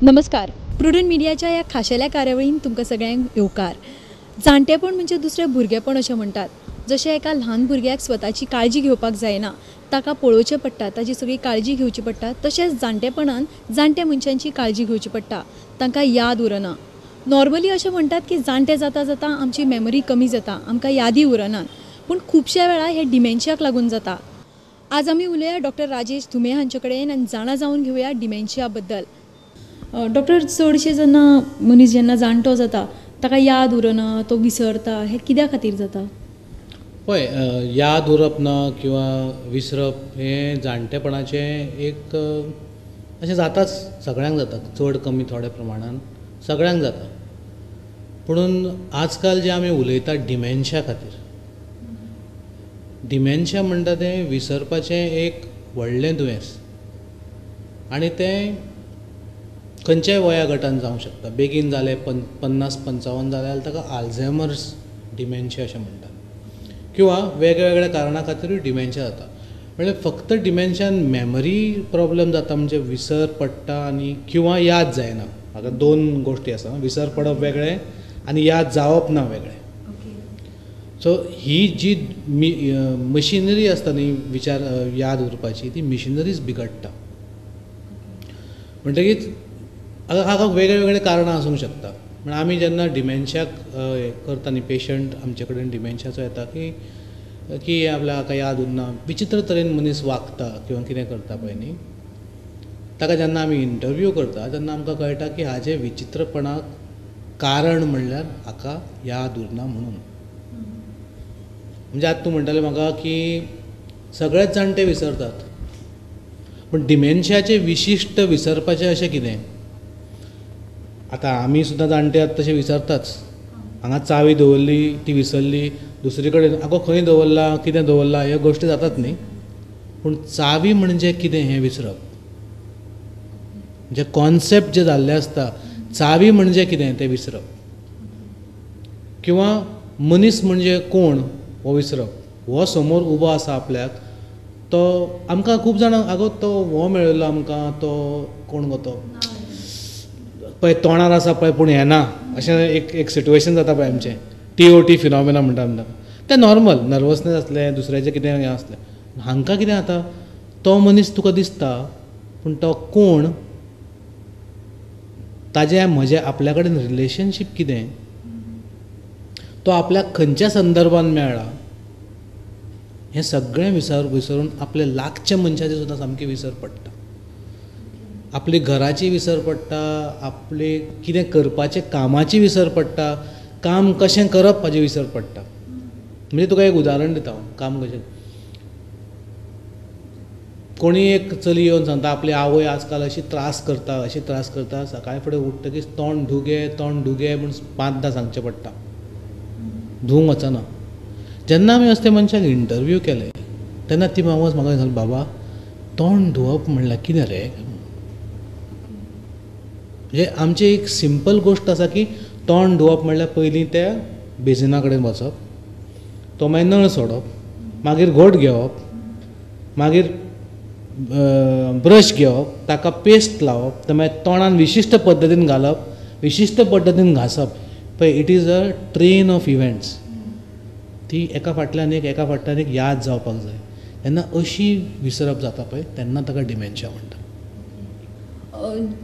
नमस्कार, प्रुडंट मिडियाच्या ह्या खाशेल्या कार्यावळीन तुमकां सगळ्यांक येवकार. जाणटेपण म्हणजे दुसरें भुरगेपण अशें म्हणटात. जशें एका ल्हान भुरग्याक स्वताची काळजी घेवपाक जायना, ताका पळोवचें पडटा, ताची सगळी काळजी घेवची पडटा, तशेंच जाणटेपणान जाणट्या मनशांची काळजी घेवची पडटा, तांकां याद उरना. नॉर्मली अशें म्हणटात की जाणटे जाता जाता आमची मेमरी कमी जाता, आमकां यादी उरनात, पूण खुबश्या वेळार हें डिमेन्शियाक लागून जाता. आज आमी उलया डॉक्टर राजेश धुमे हांचे कडेन आनी जाणा जावन घेवया डिमेन्शिया बद्दल. डॉक्टर, चडशे जेन्ना मनीस जेन्ना जाणटो जाता ताका याद उरना, तो विसरता, हें कित्या खातीर जाता? पळय, याद उरप ना किंवा विसरप हें जाणटेपणाचें एक अशें जाताच, सगळ्यांक जाता, चड कमी थोड्या प्रमाणान सगळ्यांक जाता. पुणून आजकाल जें आमी उलयतात डिमेन्शिया खातीर, डिमेन्शिया म्हणटा तें विसरपाचें एक व्हडलें दुयेंस आनी तें खंयच्याय वया गटान जावंक शकता. बेगीन जालें 50-55 जालें जाल्यार ताका आल्झायमर्स डिमेन्शिया अशें म्हणटात, किंवा वेगवेगळ्या कारणां खातीरूय डिमेन्शिया जाता. म्हणल्यार फक्त डिमेन्शियान मेमरी प्रॉब्लम जाता, म्हणजे विसर पडटा आनी किंवा याद जायना. हाका दोन गोश्टी आसा, विसर पडप वेगळें आनी याद जावप ना वेगळें. सो ही जी मशिनरी आसता न्ही विचार याद उरपाची, ती मशिनरीच बिगडटा. म्हणटकीच हाका वेगळे वेगळे कारणां आसूंक शकता. म्हण आमी जेन्ना डिमेन्शियाक करता न्ही, पेशंट आमचे कडेन डिमेन्शियाचो येता की की आपल्या हाका याद उरना, विचित्र तरेन मनीस वागता किंवा कितें करता पळय न्ही, ताका जेन्ना आमी इंटरव्यू करता तेन्ना आमकां कळटा की हाजें विचित्रपणाक कारण म्हणल्यार हाका याद उरना म्हणून. म्हणजे आतां तूं म्हणटालें म्हाका की सगळेच जाणटे विसरतात, पूण डिमेन्शियाचें विशिश्ट विसरपाचें अशें कितें? आतां आमी सुद्दां जाणटे आतां तशें विसरताच. हांगा चावी दवरली ती विसरली, दुसरी कडेन आगो खंय दवरला कितें दवरला, ह्यो गोश्टी जातात न्ही. पूण चावी म्हणजे कितें हें विसरप, म्हणजे कॉन्सेप्ट जे जाल्ले आसता चावी म्हणजे कितें तें विसरप, किंवा मनीस म्हणजे कोण हो विसरप. हो समोर उबो आसा आपल्याक, तो आमकां खूब जाणां आगो तो हो मेळिल्लो आमकां, तो कोण गो तो पळय तोंडार आसा पळय पूण येना, अशें एक एक सिट्युएशन जाता पळय आमचें, TOT phenomena म्हणटा आमी ताका. तें नॉर्मल नर्वसनेस आसलें, दुसऱ्याचें कितें हें आसलें. हांकां कितें जाता, तो मनीस तुका दिसता पूण तो कोण, ताजें म्हजें आपल्या कडेन रिलेशनशीप कितें, तो आपल्याक खंयच्या संदर्भान मेळ्ळा, हें सगळें विसरून आपल्या लागच्या मनशाची सुद्दां सामकी विसर पडटा. आपली घराची विसर पडटा, आपले कितें करपाचें कामाची विसर पडटा, काम कशें करप हाजी विसर पडटा. म्हणजे तुका एक उदाहरण दिता हांव, काम कशें, कोणी एक चली येवन सांगता आपली आवय आजकाल अशी त्रास करता, अशी त्रास करता, सकाळी फुडें उठ्ठकीच तोंड धुगे तोंड धुगे म्हूण 5दा सांगचें पडटा, धुवंक वचना. जेन्ना आमी असल्या मनशाक इंटरव्यू केले तेन्ना ती मावस म्हाका सांगली, बाबा तोंड धुवप म्हणल्यार कितें रे? म्हणजे आमची एक सिंपल गोश्ट आसा की तोंड धुवप म्हणल्यार पयलीं त्या बेजिना कडेन वचप, तो मागीर नळ सोडप, मागीर घोट घेवप, मागीर ब्रश घेवप, ताका पेस्ट लावप, तो मागीर तोंडान विशिश्ट पद्दतीन घालप, विशिश्ट पद्दतीन घांसप. पळय, it is a train of events. ती एका फाटल्यान एक एका फाटल्यान एक याद जावपाक जाय. तेन्ना अशी विसरप जाता पळय तेन्ना ताका डिमेन्शिया म्हणटा.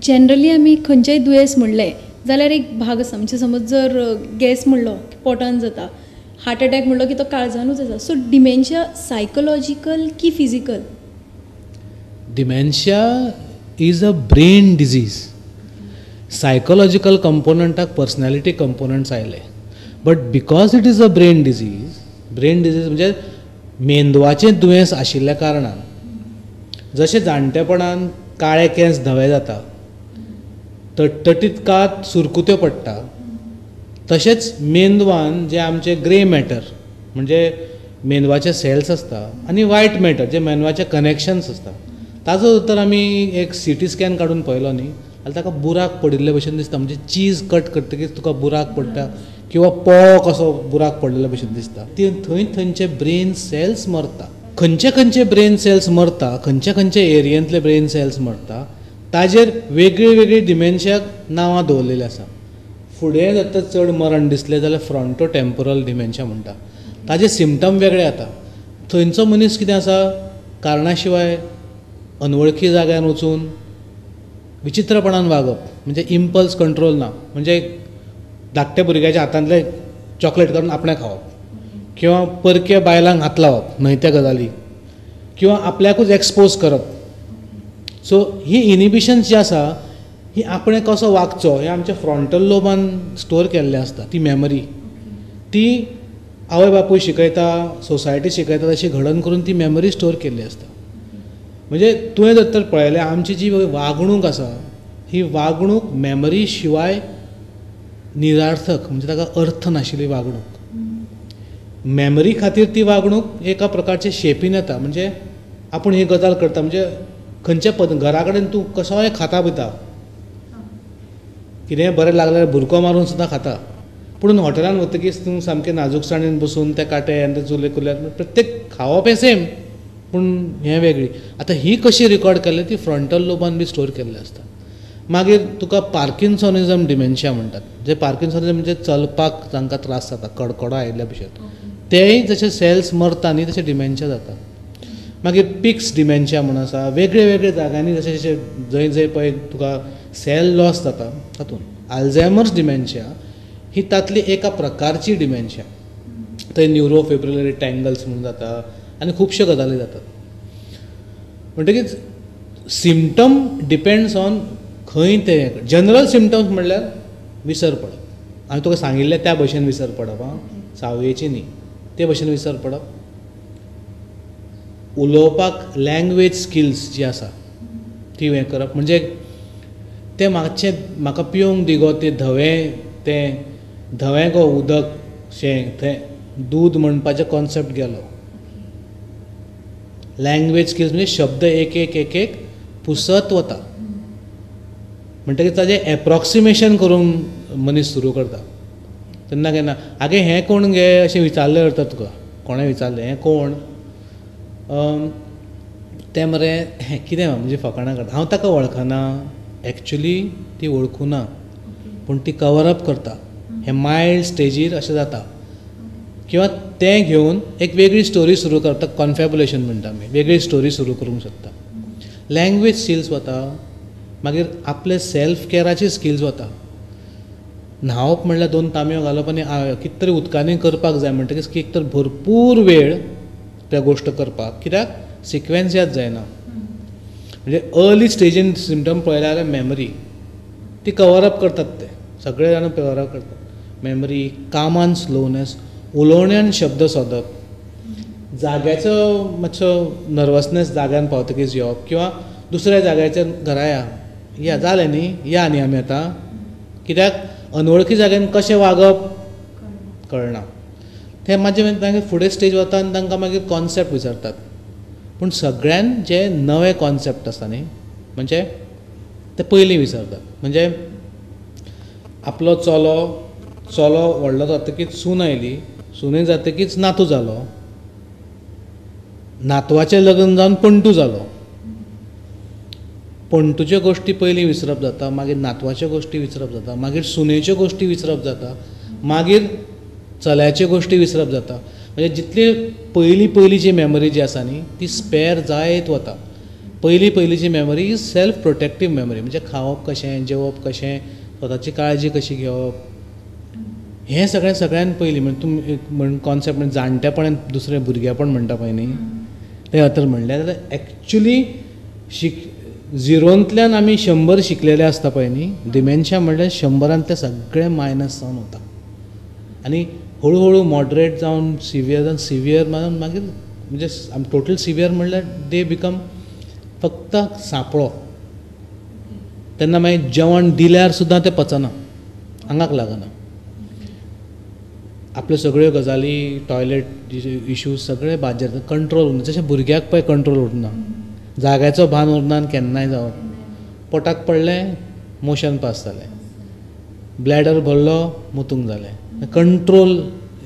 जनरली आमी खंयचेंय दुयेंस म्हणलें जाल्यार एक भाग आसा, म्हणजे समज जर गॅस म्हणलो पोटान जाता, हार्ट अटॅक म्हणलो की तो काळजानूच आसा. सो डिमेन्शिया सायकोलॉजिकल की physical? Dementia is a brain disease. Psychological कंपोनंटाक personality components आयले, but because it is a brain disease, brain disease म्हणजे मेंदवाचें दुयेंस आशिल्ल्या कारणान, जशें जाणटेपणान काळे केंस धवे जाता, तटतटीत कात सुरकुत्यो पडटा, तशेंच मेंदवान जे आमचे ग्रे मॅटर म्हणजे मेंदवाचे सेल्स आसता आनी वायट मॅटर जे मेंदवाचे कनेक्शन्स आसता, ताजो तर आमी एक CT scan काडून पळयलो न्ही जाल्यार ताका बुराक पडिल्ले भशेन दिसता. म्हणजे चीज कट करतकीच तुका बुराक पडटा किंवा पोळो कसो बुराक पडिल्ले भशेन दिसता. ती थंय थंयचे ब्रेन सेल्स मरता. खंयचे खंयचे ब्रेन सेल्स मरता, खंयचे खंयचे एरियेंतले ब्रेन सेल्स मरता, ताजेर वेगळी वेगळी डिमेन्शियाक नांवां दवरलेलीं आसा. फुडें जर तर चड मरण दिसलें जाल्यार फ्रॉन्टो टेम्पोरल डिमेन्शिया म्हणटा, ताजे सिमटम वेगळे जाता. थंयचो मनीस कितें आसा, कारणा शिवाय अनवळखी जाग्यार वचून विचित्रपणान वागप, म्हणजे इम्पल्स कंट्रोल ना, म्हणजे धाकट्या भुरग्याच्या हातांतलें चॉकलेट काडून आपणें खावप, किंवा परक्या बायलांक हात लावप न्हय त्या गजाली, किंवा आपल्याकूच एक्सपोज करप. सो ही इनिबिशन्स जी आसा ही आपणें कसो वागचो हें आमच्या फ्रॉन्टल लोबान स्टोर केल्लें आसता. ती मेमरी ती आवय बापूय शिकयता, सोसायटी शिकयता, तशी घडण करून ती मेमरी स्टोर केल्ली आसता. म्हणजे तुवें जर तर पळयलें आमची जी वागणूक आसा ही वागणूक मेमरी शिवाय निरार्थक, म्हणजे ताका अर्थ नाशिल्ली वागणूक. मेमरी खातीर ती वागणूक एका प्रकारचे शेपीन येता. म्हणजे आपूण ही गजाल करता, म्हणजे खंयच्या पद घरा कडेन तूं कसोय खाता पिता, कितेंय बरें लागल्यार बुरको मारून सुद्दां खाता, पूण हॉटेलान वतकीच तूं सामकें नाजूकसाणेन बसून ते कांटे आनी ते चुले कुल्यार प्रत्येक खावप हें सेम, पूण हें वेगळी. आतां ही कशी रिकॉर्ड केल्ली ती फ्रंटल लोबान बी स्टोर केल्ली आसता. मागीर तुका पार्किन्सोनिजम डिमेन्शिया म्हणटात, जे पार्किन्सोनिजम म्हणजे चलपाक तांकां त्रास जाता, कडकडो आयिल्ल्या भशेन, तेय जशे सेल्स मरता न्ही तशे डिमेन्शिया जाता. मागीर पिक्स डिमेन्शिया म्हूण आसा, वेगळे वेगळे जाग्यांनी जशे जशे जंय जंय पळय तुका सेल लॉस जाता तातूंत. अल्झायमर्स डिमेन्शिया ही तांतली एका प्रकारची डिमेन्शिया, थंय न्युरोफिब्रिलरी टँगल्स म्हूण जाता आनी खुबश्यो गजाली जातात. म्हणटकीच सिमटम डिपेंड्स ऑन खंय ते. जनरल सिमटम्स म्हणल्यार विसर पडप, हांवें तुका सांगिल्लें त्या भशेन विसर पडप, आं सावयेची न्ही, ते भशेन विसर पडप, उलोवपाक लँग्वेज स्किल्स जी आसा ती हें करप, म्हणजे तें मातशें म्हाका पिवंक दी गो तें धवें, तें धवें गो उदक शें थंय दूद म्हणपाचें कॉन्सेप्ट गेलो. लँग्वेज स्किल्स म्हणजे शब्द एक एक एक एक पुसत वता, म्हणटकीच ताजें एप्रोक्सिमेशन करून मनीस सुरू करता. तेन्ना केन्ना आगे हें कोण गे अशें विचारलें वता तुका, कोणें विचारलें हें कोण, तें मरे कितें म्हणजे फकाणां करता, हांव ताका वळखना, एक्चुली ती वळखुना, पूण ती कवर अप करता. हें मायल्ड स्टेजीर अशें जाता, किंवा तें घेवन एक वेगळी स्टोरी सुरू करता, कॉन्फेबुलेशन म्हणटा आमी, वेगळी स्टोरी सुरू करूंक शकता. लँग्वेज स्किल्स वता, मागीर आपले सेल्फ कॅराची स्किल्स वता. न्हांवप म्हणल्यार दोन तांबयो घालप आनी कितें तरी उदकांनी करपाक जाय म्हणटकीच एक तर भरपूर वेळ त्या गोश्ट करपाक, कित्याक सिक्वेन्स याद जायना. म्हणजे अर्ली स्टेजीन सिमटम पळयले जाल्यार मेमरी ती कवर अप करतात, ते सगळे जाण कवर अप करतात. मेमरी, कामान स्लोनेस, उलोवण्यान शब्द सोदप, जाग्याचो मातसो नर्वसनेस जाग्यान पावतकीच येवप, किंवा दुसऱ्या जाग्याचेर घरा या या जालें न्ही या न्ही आमी आतां, कित्याक अनवळखी जाग्यान कशें वागप कळना. तें मातशें मागीर फुडें स्टेज वता आनी तांकां मागीर कॉन्सेप्ट विचारतात. पूण सगळ्यान जे नवे कॉन्सेप्ट आसता न्ही, म्हणजे ते पयलीं विसरतात. म्हणजे आपलो चलो चलो व्हडलो जातकीच सून आयली, सुनूय जातकीच नातू जालो, नातवाचें लग्न जावन पणटू जालो. पणटूच्यो गोश्टी पयलीं विसरप जाता, मागीर नातवाच्यो गोश्टी विसरप जाता, मागीर सुनेच्यो गोश्टी विसरप जाता, मागीर चल्याच्यो गोश्टी विसरप जाता. म्हणजे जितली पयलीं पयलीं जी मेमरी जी आसा न्ही ती स्पेर जायत वता. पयलीं पयलींची मेमरी ही सेल्फ प्रोटेक्टीव मेमरी, म्हणजे खावप कशें, जेवप कशें, स्वताची काळजी कशी घेवप, हें सगळें सगळ्यान पयलीं. म्हणजे तुमी म्हण कॉन्सेप्ट म्हणजे जाणटेपणान दुसरें भुरगेपण म्हणटा पळय न्ही, तें खातीर म्हणलें जाल्यार एक्चुली झिरोंतल्यान आमी 100 शिकलेले आसता पळय न्ही, डिमेन्शिया म्हणल्यार 100 सगळें मायनस जावन वता आनी हळू हळू मॉडरेट जावन सिवियर जावन सिवियर मागीर म्हणजे टोटल सिवियर म्हणल्यार they become फक्त सांपळो. तेन्ना मागीर जेवण दिल्यार सुद्दां तें पचना, आंगाक लागना. आपल्यो सगळ्यो गजाली, टॉयलेट इश्यूज सगळे बाजेर कंट्रोल उरना. जशें भुरग्याक पळय कंट्रोल उरना, जाग्याचो भान उरना आनी केन्नाय जावप, पोटाक पडलें मोशन पास जालें, ब्लॅडर भरलो मुतूंक जालें, कंट्रोल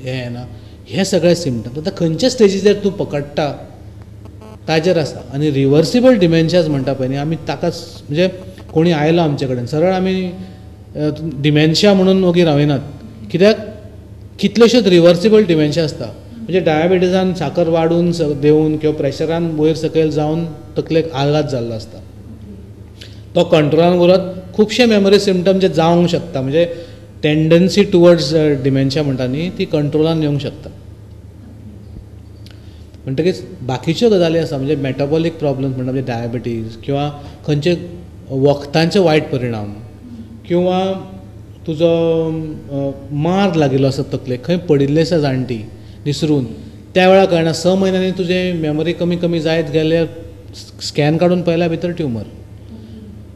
हें येना. हे सगळे सिमटम्स आतां खंयच्या स्टेजीचेर तूं पकडटा ताजेर आसा. आनी रिवर्सिबल डिमेन्शियाज म्हणटा पळय न्ही आमी, ताका म्हणजे कोणी आयलो आमचे कडेन सरळ आमी डिमेन्शिया म्हणून ओगी राविनात, कित्याक कितल्योश्योच रिवर्सिबल डिमेन्शिया आसता. म्हणजे डायबिटीजान साकर वाडून देंवून किंवा प्रेशरान वयर सकयल जावन तकलेक आघात जाल्लो आसता, तो कंट्रोलान उरत खुबशे मेमरी सिमटम जे जावंक शकता, म्हणजे टेंडन्सी टुवर्ड्स डिमेन्शिया म्हणटा न्ही, ती कंट्रोलान येवंक शकता. म्हणटकीच बाकीच्यो गजाली आसा, म्हणजे मेटाबॉलीक प्रॉब्लम्स म्हणटा, म्हणजे डायबिटीज किंवा खंयचे वखदांचे वायट परिणाम किंवा तुजो मार लागिल्लो आसा तकलेक, खंय पडिल्ली आसा जाणटी निसरून, त्या वेळार कळना, 6 म्हयन्यांनी तुजें मेमरी कमी कमी जायत गेल्यार स्कॅन काडून पळयल्यार भितर ट्युमर.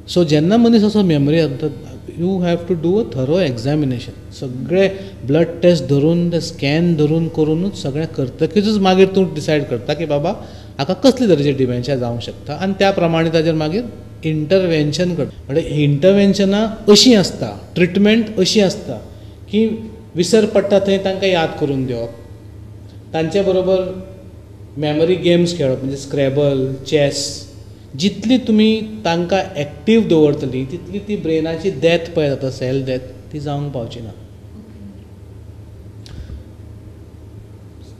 सो जेन्ना मनीस असो मेमरी जाता, you have to do a thorough examination, सगळे ब्लड टेस्ट धरून ते स्कॅन धरून करूनूच सगळें करतकीच मागीर तूं डिसायड करता की बाबा हाका कसले तरेचे डिमेन्शिया जावंक शकता, आनी त्या प्रमाणे ताजेर मागीर इंटरवेन्शन करता. म्हणजे इंटरवेन्शनां अशीं आसता, ट्रिटमेंट अशी आसता की विसर पडटा थंय तांकां याद करून दिवप, तांचे बरोबर मेमरी गेम्स खेळप, म्हणजे स्क्रॅबल, चॅस, जितली तुमी तांकां एक्टीव दवरतली तितली ती ब्रेनाची डॅथ पळय जाता, सेल डॅथ, ती जावंक पावची ना.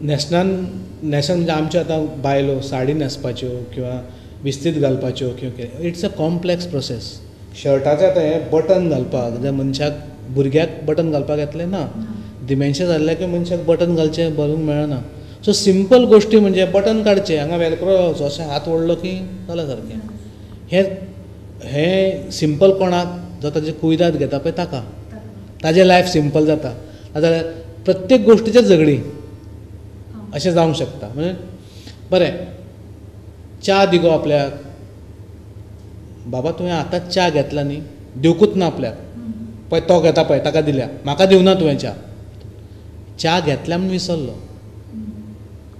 न्हेसणान न्हेसण म्हणजे आमच्यो आतां बायलो साडी न्हेसपाच्यो किंवा विस्तीद घालपाच्यो किंवा कितें, it's a complex process. शर्टाचें आतां हें बटन घालपाक जाल्यार मनशाक, भुरग्याक बटन घालपाक येतलें ना, डिमेन्शिया जाल्ल्या की मनशाक बटन घालचें बरोवंक मेळना. सो सिंपल गोश्टी म्हणजे बटन काडचें, हांगा वेलक्रो लावचो, अशें हात ओडलो की जालें सारकें. हें हें सिंपल कोणाक, जो ताजे कुयदाद घेता पळय ताका, ताजें लायफ सिंपल जाता. नाजाल्यार प्रत्येक गोश्टीचें झगडी अशें जावंक शकता. म्हणजे बरें च्या दिगो आपल्याक, बाबा तुवें आतांच च्या घेतला न्ही, दिवकूच ना आपल्याक, पळय तो घेता पळय ताका दिल्या, म्हाका दिवना तुवें च्या, च्या घेतल्या म्हूण विसरलो,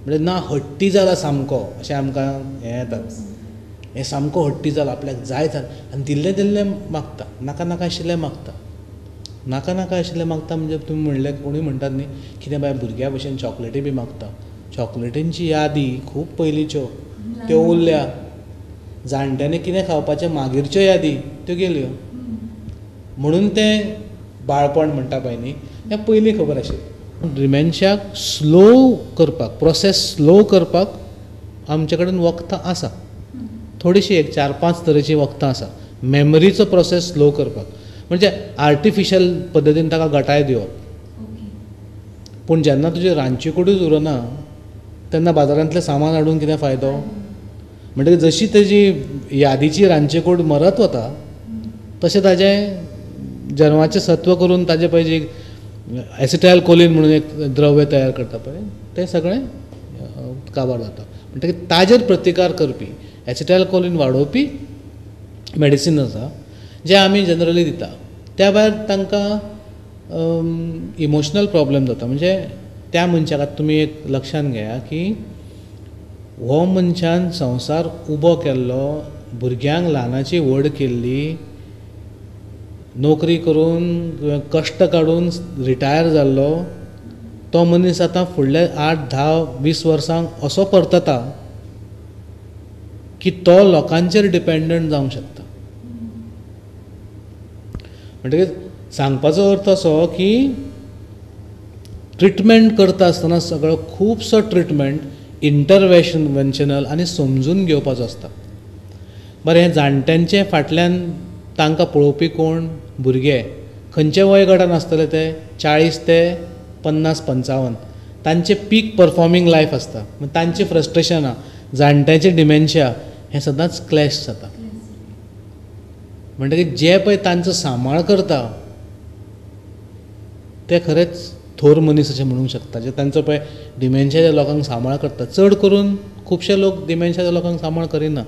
म्हणजे ना हट्टी जाला सामको, अशें आमकां हें येता, हें सामको हट्टी जाला, आपल्याक जाय जालें आनी दिल्लें दिल्लें मागता, नाका नाका आशिल्लें मागता, नाका नाका आशिल्लें मागता. म्हणजे तुमी म्हणलें, कोणूय म्हणटात न्ही कितें बाय भुरग्या भशेन चॉकलेटी बी मागता, चॉकलेटींची यादी खूब पयलींच्यो त्यो उरल्या, जाणट्यांनी कितें खावपाचें मागीरच्यो यादी त्यो गेल्यो, म्हणून तें बाळपण म्हणटा पळय न्ही, हें पयलीं खबर आशिल्लें. डिमेन्शियाक स्लो करपाक, प्रोसेस स्लो करपाक आमचे कडेन वखदां आसा, थोडीशीं एक 4-5 तरेचीं वखदां आसा मेमरीचो प्रोसेस स्लो करपाक, म्हणजे आर्टिफिशियल पद्दतीन ताका गटाय दिवप. पूण जेन्ना तुजे रांदचे कुडीच उरना तेन्ना बाजारांतलें सामान हाडून कितें फायदो? म्हणटकीर जशी तेजी यादीची रांदची कूड मरत वता तशें ताजें जन्माचें सत्व करून ताजें पळय जी एसिटायल कोलीन म्हणून एक द्रव्य तयार करता पळय तें सगळें काबार जाता. म्हणटकीर ताजेर प्रतिकार करपी एसिटायल कोलीन वाडोवपी मेडिसीन आसा जें आमी जनरली दिता. त्या भायर तांकां इमोशनल प्रॉब्लम जाता. म्हणजे त्या मनशाक आतां तुमी एक लक्षान घेया की हो मनशान संवसार उबो केल्लो, भुरग्यांक ल्हानाची व्हड केल्ली, नोकरी करून कश्ट काडून रिटायर जाल्लो तो मनीस आतां फुडल्या 8, 10, 20 वर्सांक असो परतता की तो लोकांचेर डिपेंडंट जावंक शकता. म्हणटकीर सांगपाचो अर्थ असो की ट्रिटमेंट करता आसतना सगळो खुबसो ट्रिटमेंट इंटरवेशनल आनी समजून घेवपाचो आसता. बरें, हें जाणट्यांचे फाटल्यान तांकां पळोवपी कोण? भुरगे. खंयचे वय गटान आसतले ते? 40 ते 50, 55 तांचे पीक परफॉर्मींग लायफ आसता. तांची फ्रस्ट्रेशनां, जाणट्यांचे डिमेन्शिया हें सदांच क्लॅश जाता. म्हणटकीर जे पळय तांचो सांबाळ करता ते खरेंच थोर मनीस अशें म्हणूंक शकता. जे तांचो पळय डिमेन्शियाच्या लोकांक सांबाळ करता, चड करून खुबशे लोक डिमेन्शियाच्या लोकांक सांबाळ करिना.